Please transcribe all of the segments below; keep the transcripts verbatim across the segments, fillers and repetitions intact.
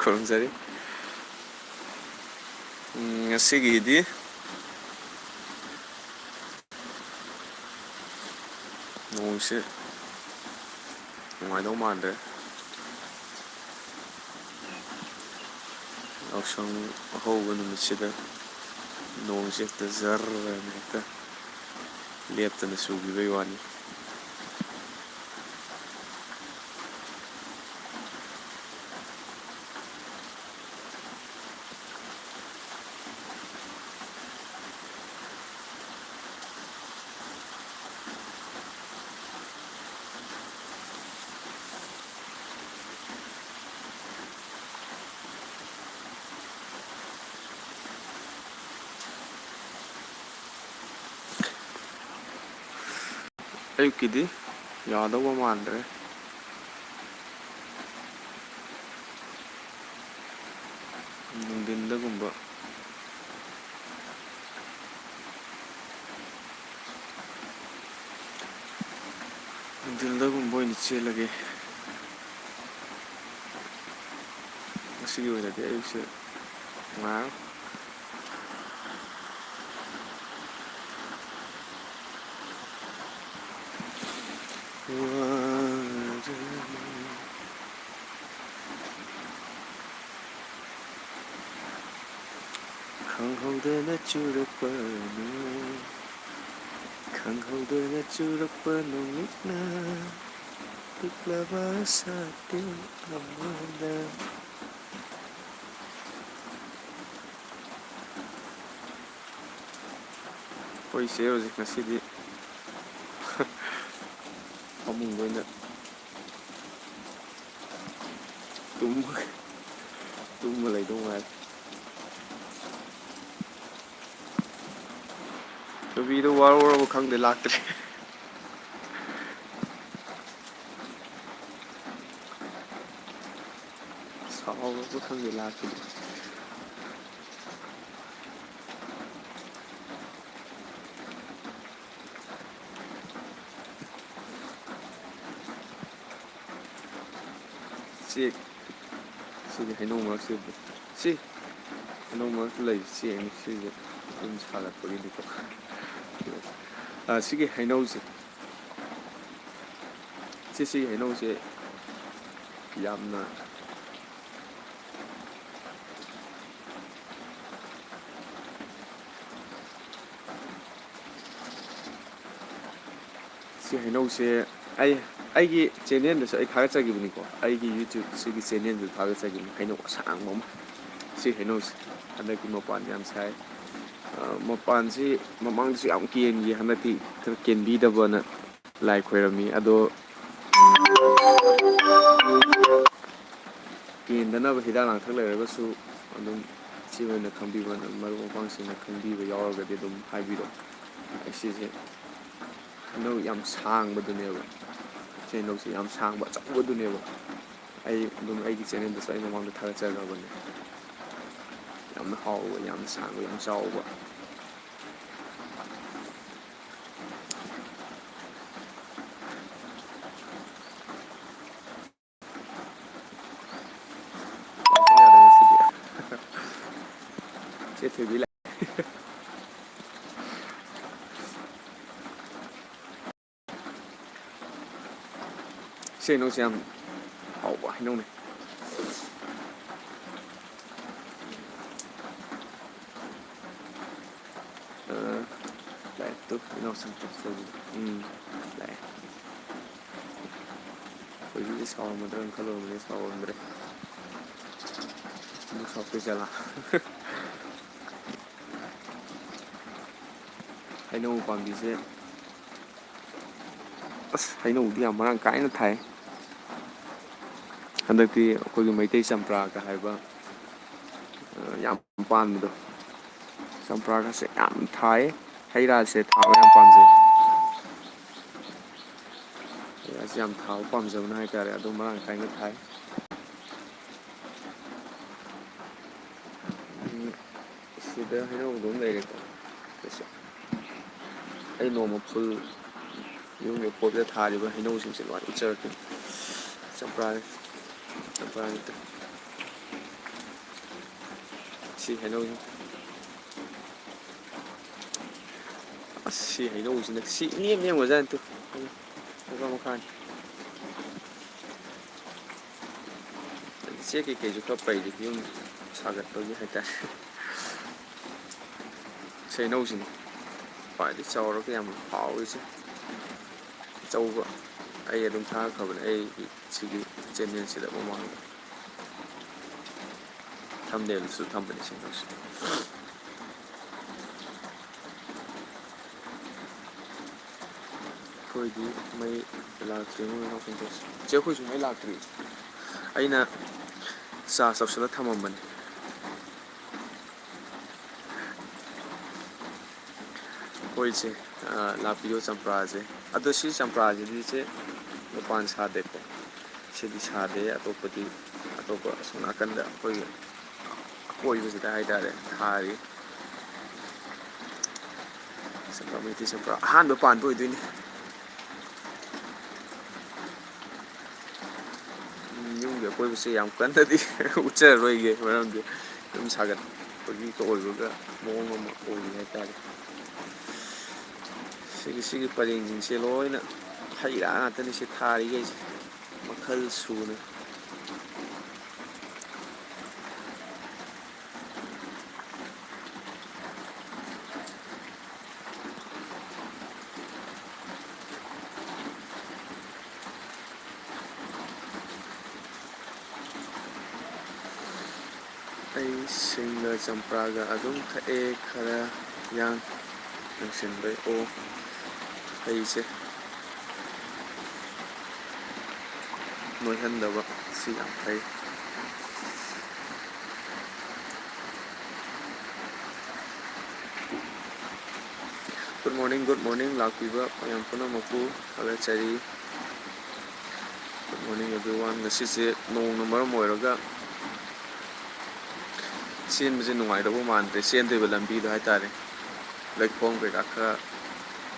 ꯈꯨꯔꯨꯝꯖꯔꯤ꯫ ꯎꯝ, ꯉꯁꯤꯒꯤꯗꯤ ꯅꯣꯡꯁꯦ ꯅꯨꯡꯉꯥꯏꯗꯧ ꯃꯥꯟꯗ꯭ꯔꯦ꯫ ꯌꯥꯎꯁꯪ ꯑꯍꯧꯕ ꯅꯨꯃꯤꯠꯁꯤꯗ ꯅꯣꯡꯁꯦ ꯍꯦꯛꯇ ꯖꯔ ꯍꯥꯏꯅ ꯍꯦꯛꯇ ꯂꯦꯞꯇꯅ ꯆꯨꯈꯤꯕꯩ ꯋꯥꯅꯤ꯫ ꯑꯌꯨꯛꯀꯤꯗꯤ ꯌꯥꯗꯧꯕ ꯃꯥꯟꯗ꯭ꯔꯦ꯫ ꯅꯨꯡꯊꯤꯟꯗꯒꯨꯝꯕ, ꯅꯨꯡꯊꯤꯟꯗꯒꯨꯝꯕ ꯑꯣꯏꯅ ꯆꯦꯜꯂꯒꯦ꯫ ꯉꯁꯤꯒꯤ ꯑꯣꯏꯅꯗꯤ ꯑꯌꯨꯛꯁꯦ ꯅꯨꯡꯉꯥꯏꯔꯣꯏ꯫ ꯈꯪꯍꯧꯗꯅ ꯆꯨꯔꯛꯄ ꯅꯣꯡ, ꯈꯪꯍꯧꯗꯅ ꯆꯨꯔꯛꯄ ꯅꯣꯡꯂꯤꯛꯅ ꯄꯤꯛꯂꯕ ꯁꯥꯇꯤꯟ ꯑꯃꯗ꯫ ꯑꯩꯈꯣꯏ ꯆꯦ ꯍꯧꯖꯤꯛ ꯉꯁꯤꯗꯤ ꯐꯃꯨꯡꯗ ꯑꯣꯏꯅ ꯇꯨꯝꯃ-, ꯇꯨꯝꯃ ꯂꯩꯗꯧ ꯃꯥꯜꯂꯦ꯫ ꯅꯨꯄꯤꯗꯣ ꯋꯥꯔꯧꯔꯕ ꯈꯪꯗꯦ, ꯂꯥꯛꯇ꯭ꯔꯦ꯫ ꯁꯥꯎꯔꯕ ꯈꯪꯗꯦ, ꯂꯥꯛꯈꯤꯗꯦ꯫ ꯆꯦꯛ, ꯁꯤꯒꯤ ꯍꯩꯅꯧ ꯃꯔꯛꯁꯤꯗ, ꯁꯤ ꯍꯩꯅꯧ ꯃꯔꯛꯇ ꯂꯩꯔꯤꯁꯤ ꯆꯦꯡꯅꯤ꯫ ꯁꯤꯁꯦ ꯌꯨꯝ ꯁꯥꯒꯠꯄꯒꯤꯅꯤꯀꯣ꯫ ꯑ, ꯁꯤꯒꯤ ꯍꯩꯅꯧꯁꯦ, ꯁꯤ, ꯁꯤꯒꯤ ꯍꯩꯅꯧꯁꯦ ꯌꯥꯝꯅ ꯁꯤ ꯍꯩꯅꯧꯁꯦ ꯑꯩ, ꯑꯩꯒꯤ ꯆꯦꯅꯦꯜꯗꯁꯨ ꯑꯩ ꯊꯥꯒꯠꯆꯈꯤꯕꯅꯤꯀꯣ, ꯑꯩꯒꯤ ꯌꯨꯇ꯭ꯌꯨꯕ ꯁꯤꯒꯤ ꯆꯦꯅꯦꯜꯗꯨ ꯊꯥꯒꯠꯆꯈꯤꯕꯅꯤ, ꯍꯩꯅꯧ ꯑꯁꯥꯡꯕ ꯑꯃ꯫ ꯁꯤ ꯍꯩꯅꯧꯁꯦ ꯍꯟꯗꯛꯇꯤ ꯃꯄꯥꯟ ꯌꯥꯝ ꯁꯥꯏ꯫ ꯑ, ꯃꯄꯥꯟꯁꯤ ꯃꯃꯥꯡꯗꯁꯨ ꯌꯥꯝ ꯀꯦꯟꯈꯤ, ꯍꯟꯗꯛꯇꯤ ꯈꯔ ꯀꯦꯟꯕꯤꯗꯕꯅ ꯂꯥꯏ ꯈꯣꯏꯔꯝꯃꯤ꯫ ꯑꯗꯣ ꯀꯦꯟꯗꯅꯕ ꯍꯤꯗꯥꯛ ꯂꯥꯡꯊꯛ ꯂꯩꯔꯒꯁꯨ ꯑꯗꯨꯝ ꯏꯆꯦ ꯍꯣꯏꯅ ꯈꯪꯕꯤꯕ, ꯃꯔꯨꯞ ꯃꯄꯥꯡꯁꯤꯡꯅ ꯈꯪꯕꯤꯕ ꯌꯥꯎꯔꯒꯗꯤ ꯑꯗꯨꯝ ꯍꯥꯏꯕꯤꯔꯛꯑꯣ꯫ ꯑꯩ ꯁꯤꯁꯦ ꯍꯩꯅꯧ ꯌꯥꯝ ꯁꯥꯡꯕꯗꯨꯅꯦꯕ꯫ ꯁꯤ ꯍꯩꯅꯧꯁꯦ ꯌꯥꯝ ꯁꯥꯡꯕ ꯑꯆꯧꯕꯗꯨꯅꯦꯕ꯫ ꯑꯩ ꯑꯗꯨꯝ ꯑꯩꯒꯤ ꯆꯦꯅꯦꯜꯗꯁꯨ ꯑꯩ ꯃꯃꯥꯡꯗ ꯊꯥꯒꯠꯆꯈ꯭ꯔꯕꯅꯦ꯫ ꯌꯥꯝꯅ ꯍꯥꯎꯕ, ꯌꯥꯝꯅ ꯁꯥꯡꯕ, ꯌꯥꯝ ꯆꯥꯎꯕ꯫ ꯆꯦ ꯊꯣꯏꯕꯤ ꯂꯥꯛꯑꯦ꯫ ꯁꯤ ꯍꯩꯅꯧꯁꯦ ꯌꯥꯝ ꯍꯥꯎꯕ ꯍꯩꯅꯧꯅꯦ꯫ ꯑ, ꯂꯥꯏꯔꯤꯛꯇꯨ ꯏꯅꯥꯎꯁꯤꯡ ꯇꯧꯁꯜꯂꯨ꯫ ꯎꯝ, ꯂꯥꯛꯑꯦ꯫ ꯍꯧꯖꯤꯛꯇꯤ ꯁꯥꯎꯔꯝꯃꯗ꯭ꯔꯥ ꯈꯜꯂꯨꯔꯕꯅꯤ, ꯁꯥꯎꯔꯝꯗ꯭ꯔꯦ꯫ ꯑꯃꯨꯛ ꯁꯥꯎꯔꯛꯇꯣꯏ ꯖꯥꯠꯂꯥ? ꯍꯩꯅꯧ ꯄꯥꯝꯕꯤꯁꯦ, ꯑꯁ, ꯍꯩꯅꯧꯗꯤ ꯌꯥꯝ ꯃꯔꯥꯡ ꯀꯥꯏꯅ ꯊꯥꯏ꯫ ꯍꯟꯗꯛꯇꯤ ꯑꯩꯈꯣꯏꯒꯤ ꯃꯩꯇꯩ ꯆꯝꯄ꯭ꯔꯥꯒ ꯍꯥꯏꯕ, ꯑ, ꯌꯥꯝ ꯄꯥꯟꯕꯗꯣ, ꯆꯝꯄ꯭ꯔꯥꯒꯁꯦ ꯌꯥꯝ ꯊꯥꯏ꯫ ꯍꯩ ꯔꯥꯁꯦ ꯊꯥꯕ ꯌꯥꯝ ꯄꯥꯝꯖꯩ꯫ ꯍꯩ ꯔꯥꯁꯦ ꯌꯥꯝ ꯊꯥꯕ ꯄꯥꯝꯖꯕꯅ ꯍꯥꯏꯇꯥꯔꯦ, ꯑꯗꯨꯝ ꯃꯔꯥꯡ ꯀꯥꯏꯅ ꯊꯥꯏ꯫ ꯎꯝ, ꯁꯤꯗ ꯍꯩꯅꯧꯗꯣ ꯑꯃ ꯂꯩꯔꯦꯀꯣ꯫ ꯑꯩ ꯅꯣꯡꯃ ꯐꯨꯜ ꯌꯨꯝꯒꯤ ꯑꯀꯣꯏꯕꯗ ꯊꯥꯔꯤꯕ ꯍꯩꯅꯧꯁꯤꯡꯁꯦ ꯂꯣꯏ ꯎꯠꯆꯔꯛꯀꯦ꯫ ꯆꯝꯄ꯭ꯔꯥ, ꯆꯝꯄ꯭ꯔꯥ ꯅꯠꯇꯦ꯫ ꯁꯤ ꯍꯩꯅꯧꯁꯤ꯫ ꯑꯁ, ꯁꯤ ꯍꯩꯅꯧꯁꯤꯅ ꯁꯤ ꯏꯅꯦꯝ ꯅꯦꯝꯒ꯭ꯔꯖꯥꯠꯅꯤ ꯇꯨ꯫ ꯃꯈꯥ ꯃꯈꯥꯅꯤ꯫ ꯆꯦꯛ ꯀꯩꯀꯩꯁꯨ ꯈꯔ ꯄꯩꯔꯤ, ꯌꯨꯝ ꯁꯥꯒꯠꯄꯒꯤ ꯍꯥꯏꯇꯥꯔꯦ꯫ ꯁꯤ ꯍꯩꯅꯧꯁꯤꯅꯤ ꯈ꯭ꯋꯥꯏꯗꯒꯤ ꯆꯥꯎꯔꯒ ꯌꯥꯝ ꯍꯥꯎꯔꯤꯁꯦ꯫ ꯑꯆꯧꯕ ꯑꯩ ꯑꯗꯨꯝ ꯊꯥꯔꯛꯈ꯭ꯔꯕꯅꯦ ꯑꯩꯒꯤ ꯁꯤꯒꯤ ꯆꯦꯅꯦꯜꯁꯤꯗ ꯃꯃꯥꯡꯗ꯫ ꯊꯝꯅꯦꯜꯁꯨ ꯊꯝꯕꯅꯤ ꯁꯤ ꯍꯩꯅꯧꯁꯤ꯫ ꯑꯩꯈꯣꯏꯗꯤ ꯃꯩ ꯂꯥꯛꯇ꯭ꯔꯤ, ꯃꯣꯏ ꯏꯅꯥꯎꯁꯤꯡ ꯇꯧꯁꯤ꯫ ꯆꯦ, ꯑꯩꯈꯣꯏꯁꯨ ꯃꯩ ꯂꯥꯛꯇ꯭ꯔꯤ꯫ ꯑꯩꯅ ꯆꯥꯔꯖ ꯇꯧꯁꯜꯂ ꯊꯝꯃꯝꯕꯅꯤ꯫ ꯑꯩꯈꯣꯏꯁꯦ, ꯑ, ꯂꯥꯛꯄꯤꯌꯣ ꯆꯝꯄ꯭ꯔꯥꯁꯦ꯫ ꯑꯗꯣ ꯁꯤ ꯆꯝꯄ꯭ꯔꯥꯁꯤꯗꯤ ꯏꯆꯦ ꯃꯄꯥꯟ ꯁꯥꯗꯦꯀꯣ꯫ ꯁꯤꯗꯤ ꯁꯥꯗꯦ꯫ ꯑꯇꯣꯞꯄꯗꯤ, ꯑꯇꯣꯞꯄ ꯑꯁꯣꯝ ꯅꯥꯀꯟꯗ ꯑꯩꯈꯣꯏꯒꯤ ꯑꯀꯣꯏꯕꯁꯤꯗ ꯍꯥꯏꯇꯥꯔꯦ ꯊꯥꯔꯤ꯫ ꯆꯝꯄ꯭ꯔꯥ, ꯃꯩꯇꯩ ꯆꯝꯄ꯭ꯔꯥ ꯑꯍꯥꯟꯕ ꯄꯥꯟꯕ ꯑꯣꯏꯗꯣꯏꯅꯤ꯫ ꯎꯝ, ꯌꯨꯝꯒꯤ ꯑꯀꯣꯏꯕꯁꯦ ꯌꯥꯝ ꯀꯟꯅꯗꯤ ꯎꯠꯆꯔꯔꯣꯏꯒꯦ, ꯃꯔꯝꯗꯤ ꯌꯨꯝ ꯁꯥꯒꯠꯄꯒꯤ ꯑꯣꯏꯕꯒ ꯃꯑꯣꯡ ꯑꯃ ꯑꯣꯏꯔꯤ ꯍꯥꯏꯇꯥꯔꯦ꯫ ꯁꯤꯒꯤ, ꯁꯤꯒꯤ ꯄꯔꯦꯡꯁꯤꯡꯁꯦ ꯂꯣꯏꯅ ꯍꯩ ꯔꯥ ꯉꯥꯛꯇꯅꯤ ꯁꯤ ꯊꯥꯔꯤꯈꯩꯁꯦ, ꯃꯈꯜ ꯁꯨꯅ꯫ ꯑꯩ ꯁꯤꯡꯒ ꯆꯝꯄ꯭ꯔꯥꯒ ꯑꯗꯨꯝ ꯊꯛꯑꯦ, ꯈꯔ ꯌꯥꯡ ꯌꯥꯡꯁꯤꯟꯕꯩ꯫ ꯑꯣ, ꯑꯩꯁꯦ ꯅꯣꯏꯍꯟꯗꯕ ꯁꯤ ꯌꯥꯝ ꯐꯩ꯫ Good morning, good morning, ꯂꯥꯛꯄꯤꯕ ꯃꯌꯥꯝ ꯄꯨꯝꯅꯃꯛꯄꯨ ꯊꯥꯒꯠꯆꯔꯤ꯫ Good morning everyone꯫ ꯉꯁꯤꯁꯦ ꯅꯣꯡꯅ ꯃꯔꯝ ꯑꯣꯏꯔꯒ ꯆꯦꯟꯕꯁꯦ ꯅꯨꯡꯉꯥꯏꯗꯧꯕ ꯃꯥꯟꯗ꯭ꯔꯦ, ꯆꯦꯟꯗꯣꯏꯕ ꯂꯝꯕꯤꯗꯣ ꯍꯥꯏꯇꯥꯔꯦ꯫ ꯂꯩꯈꯣꯝ ꯀꯩꯀꯥ ꯈꯔ,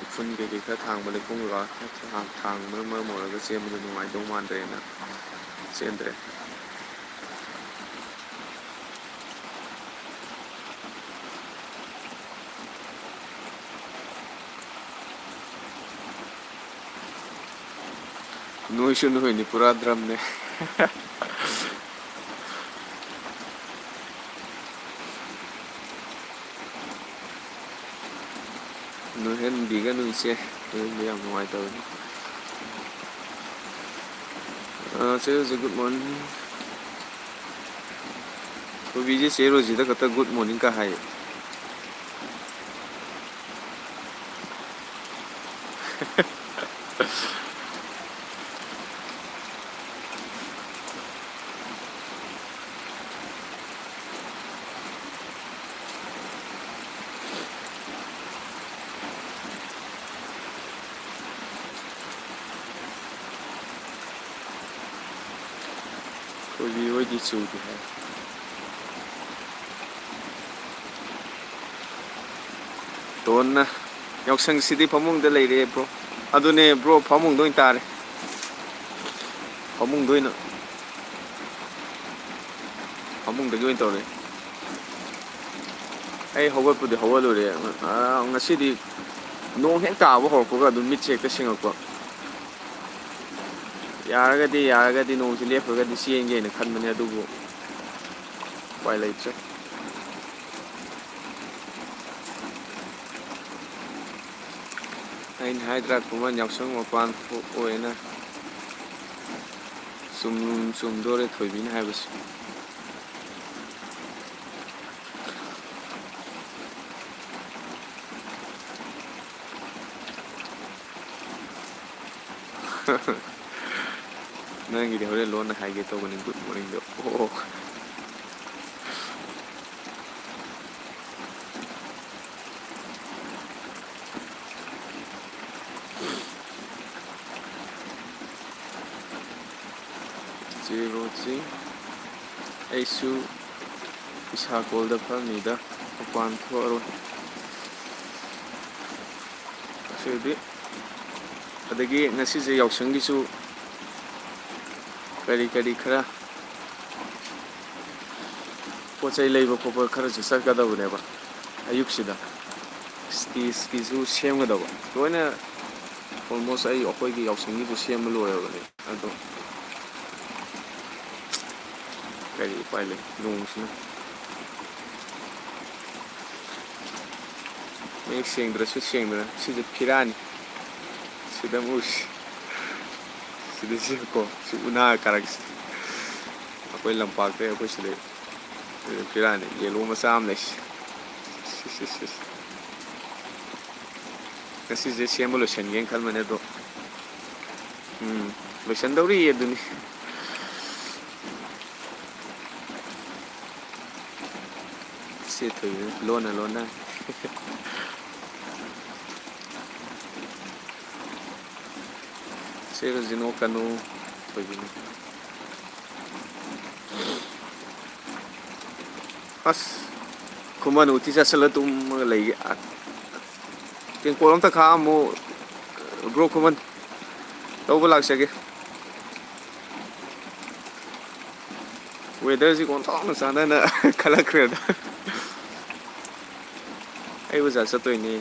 ꯎꯐꯨꯟ ꯀꯩꯀꯩ ꯈꯔ ꯊꯥꯡꯕ, ꯂꯩꯈꯣꯝ ꯀꯩꯀꯥ ꯈꯔ ꯊꯥꯡ-, ꯊꯥꯡꯕꯅ ꯃꯔꯝ ꯑꯣꯏꯔꯒ ꯆꯦꯟꯕꯗ ꯅꯨꯡꯉꯥꯏꯗꯧ ꯃꯥꯟꯗ꯭ꯔꯦꯅ ꯆꯦꯟꯗ꯭ꯔꯦ꯫ ꯅꯣꯏꯁꯨ ꯅꯣꯏꯅꯤ, ꯄꯨꯔꯥ ꯗ꯭ꯔꯝꯅꯦ꯫ ꯅꯣꯏꯍꯟꯕꯤꯒꯅꯨ ꯏꯆꯦ, ꯅꯣꯏꯍꯟꯕ ꯌꯥꯝ ꯅꯨꯡꯉꯥꯏꯇꯕꯅꯤ꯫ ꯑ, ꯆꯦ ꯔꯣꯖꯤ, good morning꯫ ꯊꯣꯏꯕꯤꯁꯦ ꯆꯦ ꯔꯣꯖꯤꯗ ꯈꯛꯇ good morning ꯀ ꯍꯥꯏꯌꯦ꯫ ꯊꯣꯏꯕꯤ ꯍꯣꯏꯗꯤ ꯆꯨꯗꯦ ꯍꯥꯏ꯫ ꯇꯣꯟꯅ ꯌꯥꯎꯁꯪꯁꯤꯗꯤ ꯐꯃꯨꯡꯗ ꯂꯩꯔꯦ bro꯫ ꯑꯗꯨꯅꯦ bro, ꯐꯃꯨꯡꯗ ꯑꯣꯏꯅ ꯇꯥꯔꯦ꯫ ꯐꯃꯨꯡꯗ ꯑꯣꯏꯅ, ꯐꯃꯨꯡꯗꯒꯤ ꯑꯣꯏꯅ ꯇꯧꯔꯦ꯫ ꯑꯩ ꯍꯧꯒꯠꯄꯨꯗꯤ ꯍꯧꯒꯠꯂꯨꯔꯦ꯫ ꯑꯥ, ꯉꯁꯤꯗꯤ ꯅꯣꯡ ꯍꯦꯛ ꯇꯥꯕ ꯍꯧꯔꯛꯄꯒ ꯑꯗꯨꯝ ꯃꯤꯠꯁꯦ ꯍꯦꯛꯇ ꯁꯤꯡꯉꯛꯄ꯫ ꯌꯥꯔꯒꯗꯤ, ꯌꯥꯔꯒꯗꯤ ꯅꯣꯡꯁꯤ ꯂꯦꯞꯈ꯭ꯔꯒꯗꯤ ꯆꯦꯟꯒꯦꯅ ꯈꯟꯕꯅꯦ, ꯑꯗꯨꯕꯨ ꯎꯄꯥꯏ ꯂꯩꯇ꯭ꯔꯦ꯫ ꯑꯩꯅ ꯍꯥꯏꯗ꯭ꯔꯥ, ꯈꯨꯃꯟ ꯌꯥꯎꯁꯪ ꯃꯄꯥꯟ ꯊꯣꯛꯑꯣꯏꯅ꯫ ꯆꯨꯝ, ꯆꯨꯝꯗꯣꯔꯦ ꯊꯣꯏꯕꯤꯅ ꯍꯥꯏꯕꯁꯦ꯫ ꯅꯪꯒꯤꯗꯤ ꯍꯣꯔꯦꯟ ꯂꯣꯟꯅ ꯍꯥꯏꯒꯦ ꯇꯧꯕꯅꯤ, good morningꯗꯣ꯫ ꯑꯣ꯫ ꯆꯦ ꯔꯣꯖꯤ, ꯑꯩꯁꯨ ꯏꯁꯥ ꯀꯣꯜꯗ ꯐꯝꯃꯤꯗ, ꯃꯄꯥꯟ ꯊꯣꯛꯑꯔꯣꯏ꯫ ꯉꯁꯤꯗꯤ, ꯑꯗꯒꯤ ꯉꯁꯤꯁꯦ ꯌꯥꯎꯁꯪꯒꯤꯁꯨ ꯀꯔꯤ ꯀꯔꯤ ꯈꯔ ꯄꯣꯠ ꯆꯩ ꯂꯩꯕ ꯈꯣꯠꯄ ꯈꯔꯁꯨ ꯆꯠꯀꯗꯕꯅꯦꯕ ꯑꯌꯨꯛꯁꯤꯗ꯫ Stageꯀꯤꯁꯨ ꯁꯦꯝꯒꯗꯕ꯫ ꯂꯣꯏꯅ Almost ꯑꯩ, ꯑꯩꯈꯣꯏꯒꯤ ꯌꯥꯎꯁꯪꯒꯤꯕꯨ ꯁꯦꯝꯕ ꯂꯣꯏꯔꯕꯅꯦ꯫ ꯑꯗꯣ ꯀꯔꯤ ꯎꯄꯥꯏ ꯂꯩ, ꯅꯣꯡꯁꯤꯅ꯫ ꯃꯌꯦꯛ ꯁꯦꯡꯗ꯭ꯔꯁꯨ ꯁꯦꯡꯗꯅ ꯁꯤꯁꯦ ꯐꯤꯔꯥꯅꯤ꯫ ꯁꯤꯗ ꯑꯃꯨꯛ ꯁꯤ-, ꯁꯤꯗ ꯁꯤꯀꯣ, ꯁꯤ ꯎꯅꯥ ꯀꯥꯔꯛꯁꯦ꯫ ꯑꯩꯈꯣꯏ ꯂꯝꯄꯥꯛꯇ ꯑꯩꯈꯣꯏ ꯁꯤꯗ ꯐꯤꯔꯥꯅꯤ ꯌꯦꯜꯂꯣ ꯃꯆꯥ ꯑꯃ ꯂꯩ꯫ ꯁꯤ, ꯁꯤ, ꯁꯤ, ꯁꯤ꯫ ꯉꯁꯤꯁꯦ ꯁꯦꯝꯕ ꯂꯣꯏꯁꯤꯟꯒꯦꯅ ꯈꯟꯕꯅꯦ, ꯑꯗꯣ, ꯎꯝ, ꯂꯣꯏꯁꯤꯟꯗꯧꯔꯤ ꯑꯗꯨꯅꯤ꯫ ꯁꯤ ꯊꯣꯏꯕꯤꯅ ꯂꯣꯟꯅ ꯂꯣꯟꯅ꯫ ꯆꯦ ꯔꯣꯖꯤ ꯅꯣꯛꯀꯅꯨ, ꯊꯣꯏꯕꯤꯅ꯫ ꯑꯁ, ꯈꯨꯃꯟ ꯎꯇꯤ ꯆꯥꯁꯤꯜꯂ ꯇꯨꯝꯃꯒ ꯂꯩꯒꯦ꯫ ꯇꯦꯡꯀꯣꯠ ꯑꯝꯇ ꯈꯥꯛꯑꯝꯃꯣ, bro ꯈꯨꯃꯟ꯫ ꯂꯧꯕ ꯂꯥꯛꯆꯒꯦ꯫ Weatherꯁꯤ ꯑꯣꯟꯊꯣꯛꯅ ꯆꯥꯟꯅꯅ ꯈꯜꯂꯛꯈ꯭ꯔꯦꯗ꯫ ꯑꯩ ꯕꯖꯥꯔ ꯆꯠꯇꯣꯏꯅꯦ꯫